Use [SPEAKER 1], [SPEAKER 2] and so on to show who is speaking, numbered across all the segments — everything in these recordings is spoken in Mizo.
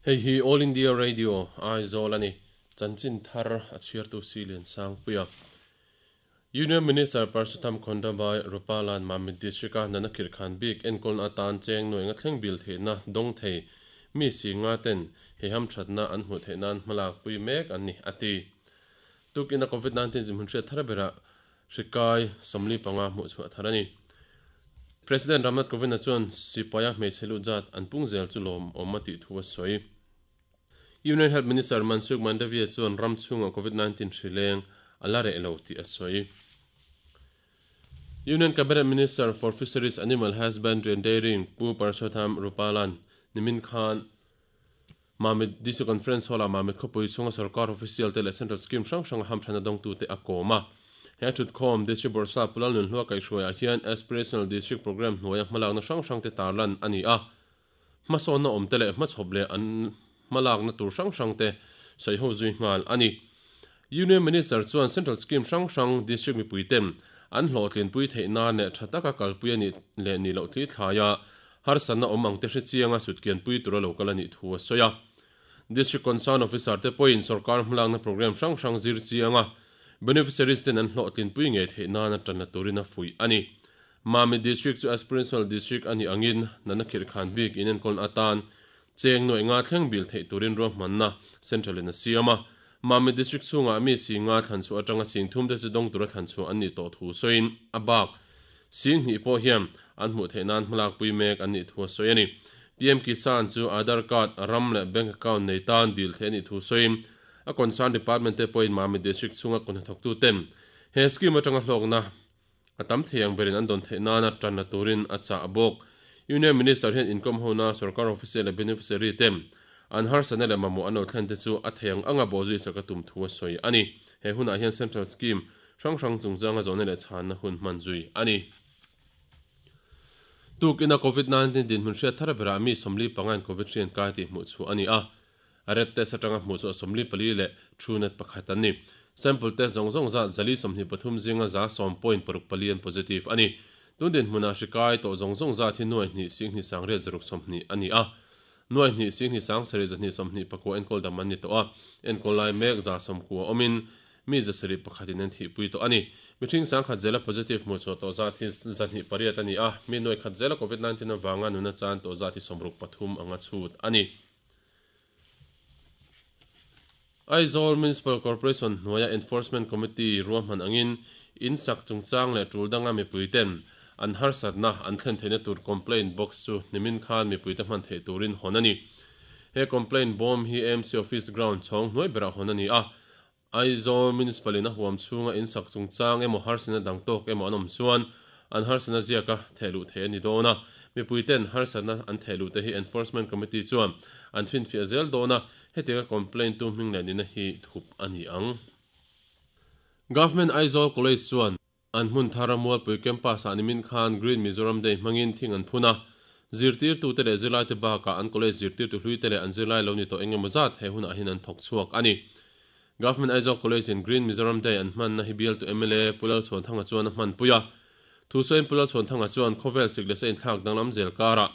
[SPEAKER 1] Hei hi All India Radio, Aizawl a ni. Chanchin thar a chhiartu si Liansangpuia. Union Minister Parsotham Khondabai Rupala'n Mamit District-a Nana Khirkhan bik enkawlna atan cheng nuai nga thleng bil theihna dawng thei mi si nga ten hei hamthatna an hmuh theih nan hmalak pui mek an ni, a ti. Tukin a Covid-19 dinhmun hriat thar berah hri kai 45 hmuh chhuah thar a ni. President Ramnath Kovind-a chuan sipaia hmeichhe lut zat an pung zel chu lawmawm a tih thu a sawi. Union Health Minister Mansukh Mandaviya chuan ram chhungah Covid-19 hri leng a la reh lo tih a sawi. Union Cabinet Minister for Fisheries, Animal Husbandry and Dairying Pu Parshottam Rupala'n nimin khan Mamit DC Conference Hall-ah Mamit khawpui chhunga sorkar official te leh Central Scheme hrang hranga hamthanna dawngtute a kawm a. He thutkhawm District Bawrhsap Pu Lalnunhlua kaihhruaiah hian Aspirational District Programme hnuaia hmalakna hrang hrangte tarlan a ni a. Hmasawnna awmte leh hmachhawp leh an hmalakna tur hrang hrangte sawiho zui nghal a ni. Union Minister chuan Central Scheme hrang hrang District mipuiten an hlawhtlinpui theih nan leh tha taka kalpui a nih leh nih loh thli thlaia harsatna awm ang te hre chianga sutkianpui tura lo kal a nih thu a sawi a. District Concern Officer te pawhin sorkar hmalakna programme hrang hrang zir chianga beneficiaries ten an hlawhtlinpui ngei theih nana tanla turin a fuih a ni. Mamit District chu Aspirational District a nih angin natna khirhkhan bik inenkawlna atan cheng nuaih nga thleng bil theih turin ruahmanna Central in a siam a. Mamit District chhungah mi si nga thlan chhuah atanga sing thum te chu dawng tura thlan chhuah an nih tawh thu sawiin a bak sing hnih pawh hian an hmuh theih nan hmalakpui mek an nih thu a sawi a ni. PM Kisan chu Aadhar Card, ram leh Bank Account nei tan dil theih a nih thu sawiin a concern department te pawhin Mamit District chhunga kut hnathawktuten he scheme atanga hlawkna A tam thei ang berin an dawn theih nana tan la turin a chah bawk. Union Minister hian inkawm hona sorkar officer leh beneficiary te an harsatna leh mamawh an lo thlen te chu a thei ang anga bawhzui sak a tum thu a sawi a ni. He hunah hian Central Scheme hrang hrang chungchanga zawhna leh chhanna hun hman zui a ni. Tukina Covid 19 dinhmun hriat thar berah mi 45 in Covid hrian kai tih hmuh chhuah a ni a. A red test atanga hmuh chu a 44 leh true net pakhat an ni. Sample test zawng zawng zat 123 zinga 110.64 an positive a ni. Tun dinhmunah hri kai tawh zawng zawng zat hi nuai hnih sing hnih sang riat zaruk sawmhnih a ni a. Nuai hnih sing hnih sang sarih zahnih sawmhnih pakua enkawl dam an ni tawh a. Enkawl lai mek 190 awmin mi zasarih pakhatin an thihpui tawh a ni. Mihring sangkhat zela positive hmuh chhuah tawh zat hi 208 a ni a. Mi nuai khat zela Covid 19 avanga nuna chan tawh zat hi 63 anga chhut a ni. Aizawl Municipal Corporation hnuaia Enforcement Committee ruahman angin in sak chungchang leh tul danga mipuiten an harsatna an thlen theihna tur complaint box chu nimin khan mipuite hman theih turin hawn a ni. He complaint bawm hi AMC Office ground chhawng hnuai berah hawn a ni a. Aizawl Municipal in a huam chhunga in sak chungchang emaw harsatna dang tawk emaw an awm chuan an harsatna ziaka thehluh theih a ni dawn a. Mipuiten harsatna an thehluh te hi Enforcement Committee chuan an finfiah zel dawn a, hetianga complaint tu hming leh nihna hi thup a ni ang. Government Aizawl College chuan An hmun thara Mualpui Campus-ah nimin khan Green Mizoram Day hmangin thing an phun a. Zirtirtute leh zirlaite bakah an college zirtirtu hluite leh an zirlai lo ni tawh eng emaw zat he hunah hian an thawk chhuak a ni. Government Aizawl College-in Green Mizoram Day an hmanna hi bialtu mla Pu Lalchhuanthanga chuan a hmanpui a. Thusawiin Pu Lalchhuanthanga chuan khawvel sik leh sa inthlak danglam zel karah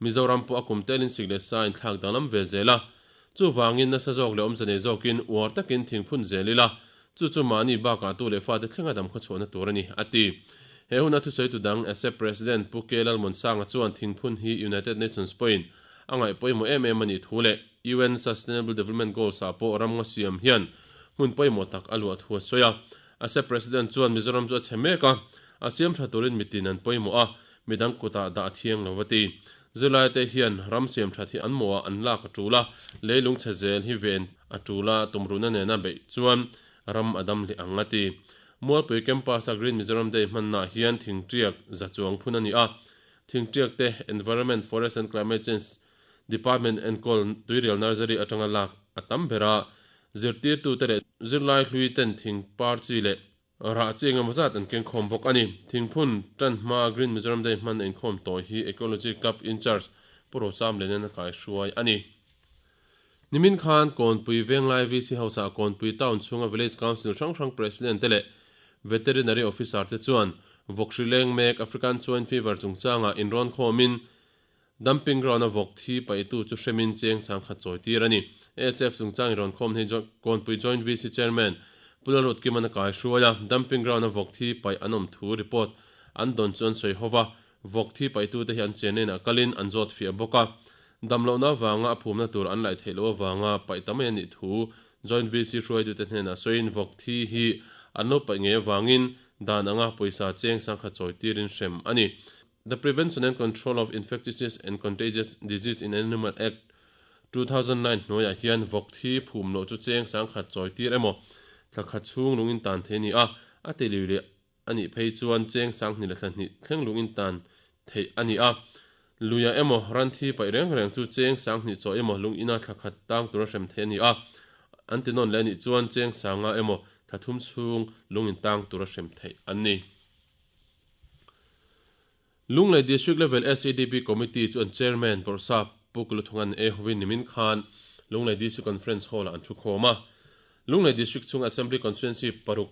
[SPEAKER 1] Mizoram pawh a kum telin sik leh sa inthlak danglam ve zel a. Chuvangin nasa zawk leh awmze nei zawkin uar takin thing phun zel ila, chu chu mahni bakah tu leh fate thlenga dam khawchhuahna tur a ni, a ti. He huna thusawitu dang ASEP President Pu K Lalmuansanga chuan thing phun hi United Nations pawhin a ngaih pawimawh em em a nih thu leh UN Sustainable Development Goals-ah pawh ram ngaw siam hian hmun pawimawh tak a luah thu a sawi a. ASEP President chuan Mizoram chu a chhe mek a, a siam tha turin mitin an pawimawh a, midang kutah dah a thiang lo a ti. Zirlaite hian ram siam that hi an mawhah an lak a tul a, leilung chhe zel hi ven a tul a, tumruhna nena beih chuan ram a dam leh ang a ti. Mualpui Campus-a Green Mizoram Day hmannaah hian thingtiak za chuang phun a ni a, thingtiak te Environment, Forest and Climate Change Department enkawl Tuirial Nursery atanga lak a tam ber a, zirtirtute leh zirlai hlui ten thing par chi leh Rah chi engemaw zat an keng khawm bawk a ni. Thingphun tan hmaa Green Mizoram Day hman a inkhawm tawi hi Ecology Club in-charge Pu Rocham Lenen a kaihruai a ni. Nimin khan Kawnpui Venglai VC House-ah Kawnpui Town chhunga Village Council hrang hrang President te leh Veterinary Officer te chuan vawk hri leng mek African Swine Fever chungchangah inrawn khawmin Dumping ground a vawk thi paihtu chu hremin cheng sangkhat chawi tir a ni. ASF chungchang inrawnkhawm hi Kawnpui Joint VC Chairman Pu Lalrut Kiman a kai hruai a, dumping ground a vawk thi paih an awm thu report an dawn chu an sawi ho va, vawk thi paihtute hi an chenna inah kalin an zawt fiah bawk a. Damlohna avanga a phumna tur an laih theih loh avanga paih ta mai a nih thu Joint VC hruaitute hnenah sawiin vawk thi hi an lo paih ngei avangin dan anga pawisa cheng sangkhat chawi tirin hrem a ni. The Prevention and Control of Infectious and Contagious Disease in Animal Act, 2009 hnuaiah hian vawk thi phum loh chu cheng sangkhat chawi tir emaw thla khat chhung lungin tan thei a ni a, a ti lui leh a nih phei chuan cheng sanghnih leh thla hnih thleng lungin tan theih a ni a. Luia emaw ran thi paih reng reng chu cheng sanghnih chawi emaw lungina thla khat tang tura hrem thei a ni a, an ti nawn leh a nih chuan cheng sanga emaw thla thum chhung lungin tang tura hrem theih an ni. Lunglei District Level SEDP Committee chu an Chairman Bawrhsap Pu Kuluthungan A hovin nimin khan Lunglei DC Conference Hall-ah an thu khawm a. Lunglei District chhunga Assembly Constituency paruk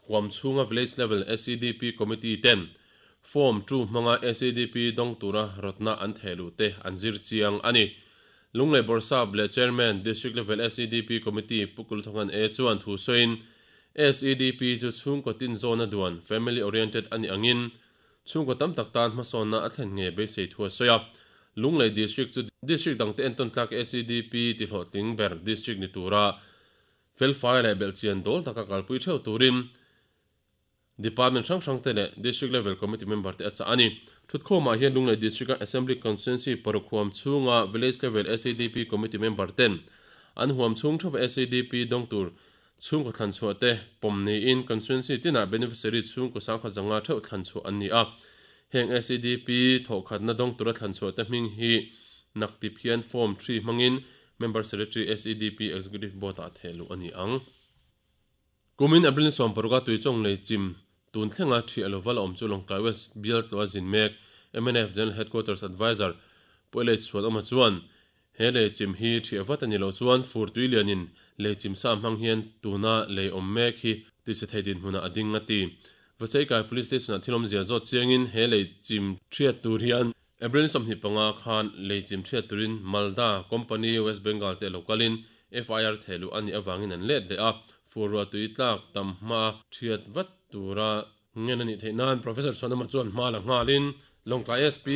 [SPEAKER 1] huam chhunga Village Level SEDP Committee ten Form 2 hmanga SEDP dawng tura rawtna an theh luh te an zir chiang a ni. Lunglei Bawrhsap leh Chairman District Level SEDP Committee Pu Kuluthungan A chuan thu sawiin SEDP chu chhungkaw tin zawna duan, family oriented, a nih angin chhungkaw tam tak tan hmasawnna a thlen nge beisei thu a sawi a. Lunglei District chu District dangte entawn tlak SEDP ti hlawhtling ber District ni tura felfai leh belhchian dawl taka kalpui theuh turin Department hrang hrangte leh District Level Committee member te a chah a ni. Thutkhawmah hian Lunglei District-a Assembly Constituency paruk huam chhunga Village Level SEDP Committee member ten an huam chhung theuha SEDP dawng tur chhungkaw thlan chhuah te pawm niin Constituency tinah beneficiary chhungkaw sangkhat zanga theuh thlan chhuah an ni a. Heng SEDP thawhkhatna dawng tura thlan chhuah te hming hi naktip hian Form 3 hmangin Member Secretary SEDP Executive Board-ah thehluh a ni ang. Kumin April ni 16 a Tuichawng lei chim tun thlenga ṭhiah lova la awm chu Lawngtlai West bial tlawh a zin mek. Mnf General Headquarters Adviser Pu Elei Chhuanawma chuan he lei chim hi ṭhiah vat a ni loh chuan fur tui lianin lei chim sa hmang hian tuna lei awm mek hi tise thei dinhmunah a ding a ti. Vacheikai Police Station-ah thil awmzia zawt chiangin he lei chim ṭhiat tur hian April ni 25 khan lei chim ṭhiat turin Malda Company West Bengal te lo kalin FIR thehluh a nih avangin an let leh a, furruah tui tlak tam hma ṭhiat vat tura ngen a nih theih nan Professor Chhuanama chuan hma la nghalin Lawngtlai SP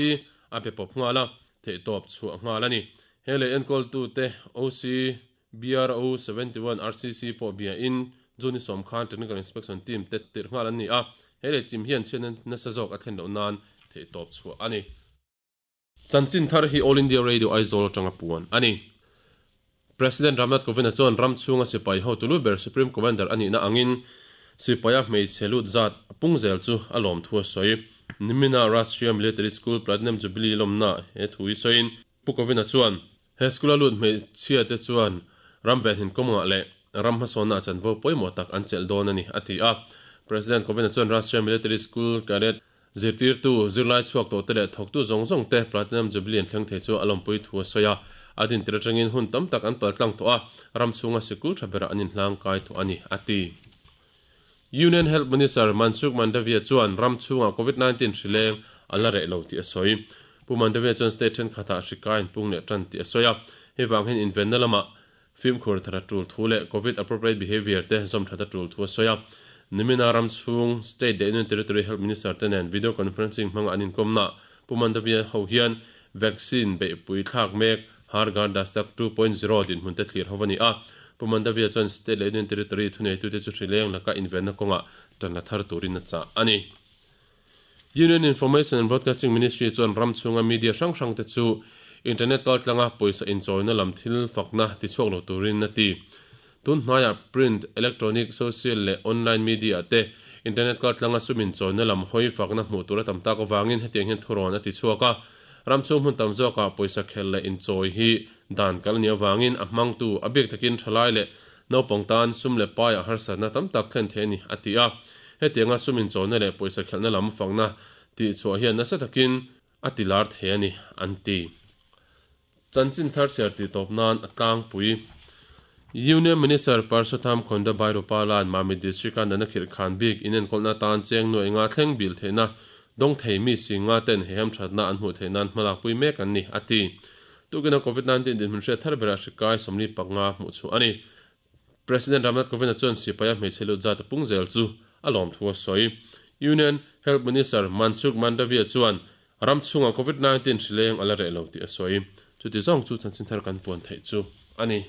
[SPEAKER 1] a pe pawp nghal a, theihtawp chhuah nghal a ni. He lei enkawltute OC BRO 71 RCC pawh biain June ni sawm khan Technical Inspection Team te tirh nghal an ni a, he lei chim hian chhiatna nasa zawk a thlen loh nan theihtawp chhuah a ni. Chanchin thar hi All India Radio Aizawl atanga puan a ni. President Ramnath Kovind-a chuan ram chhunga sipai hotu lu ber Supreme Commander a nihna angin sipaia hmeichhe lut zat a pung zel chu a lawm thu a sawi. Nimina Rashtriya Military School Platinum Jubilee lawmna he thu hi sawiin Pu Kovind-a chuan he school-a lut hmeichhia te chuan ram venhin kawngah leh ram hmasawnna a chanvo pawimawh tak an chelh dawn a ni a ti a. President Kovind-a chuan Rashtriya Military School Cadet Zirtirtu, zirlai chhuak tawhte leh thawktu zawng zawng te Platinum Jubilee an thleng thei chu a lawmpui thu a sawi a, a dintir atangin hun tam tak an paltlang tawh a, ram chhunga sikul tha berah an inhlang kai tawh a ni, a ti. Union Health Minister Mansukh Mandaviya chuan ram chhungah Covid 19 hri leng a la reh lo tih a sawi. Pu Mandaviya chuan state thenkhatah hri kai an pung leh tan tih a sawi a, hei vang hian invenna lamah Fimkhur thar a tul thu leh Covid appropriate behaviour te zawm that a tul thu a sawi a. Nimina ram chhung State leh Union Territory Health Minister te nen video conferencing hmanga an inkawmnaah Pu Mandavia ho hian vaccine beihpui thlak mek Har Ghar Dastak 2.0 dinhmun te thlir ho a ni a. Pu Mandavia chuan State leh Union Territory thuneitute chu hrileng laka invenna kawngah tan la thar turin a chah a ni. Union Information and Broadcasting Ministry chuan ram chhunga media hrang hrang te chu internet kaltlanga pawisa inchawina lam thil fakna tichhuak lo turin a ti. Tun hnaiah print, electronic, social leh online media te internet kaltlanga sum inchawina lam hawi fakna hmuh tur a tam tak avangin hetiang hian thurawn a tichhuak a. Ram chhung hmun tam zawkah pawisa khel leh inchawi hi dan kal a nih avangin a hmangtu a biak takin thalai leh Naupang tan sum leh paiah harsatna tam tak thlen thei a ni, a ti a. Hetianga sum inchawna leh pawisa khelhna lam fakna tih chhuah hian nasa takin a ti lar thei a ni, an ti. Chanchin thar chhiar tih tawp nan a tlangpui. Union Minister Parsotham Khonda Bairupala'n Mamit District-a Nana Khirh Khan bik inenkawlna atan cheng nuai nga thleng bil theihna Dawng thei mi singa ten he hamthatna an hmuh theih nan hmalakpui mek an ni, a ti. Tukina Covid 19 dinhmun hriat thar berah hri kai 45 hmuh chhuah a ni. President Ramnath Kovind-a chuan sipaia hmeichhe lut zat a pung zel chu a lawmthu a sawi. Union Health Minister Mansukh Mandaviya chuan ram chhungah Covid 19 hri leng a la reh lo tih a sawi. Chuti zawng chu chanchin thar kan puan theih chu a ni.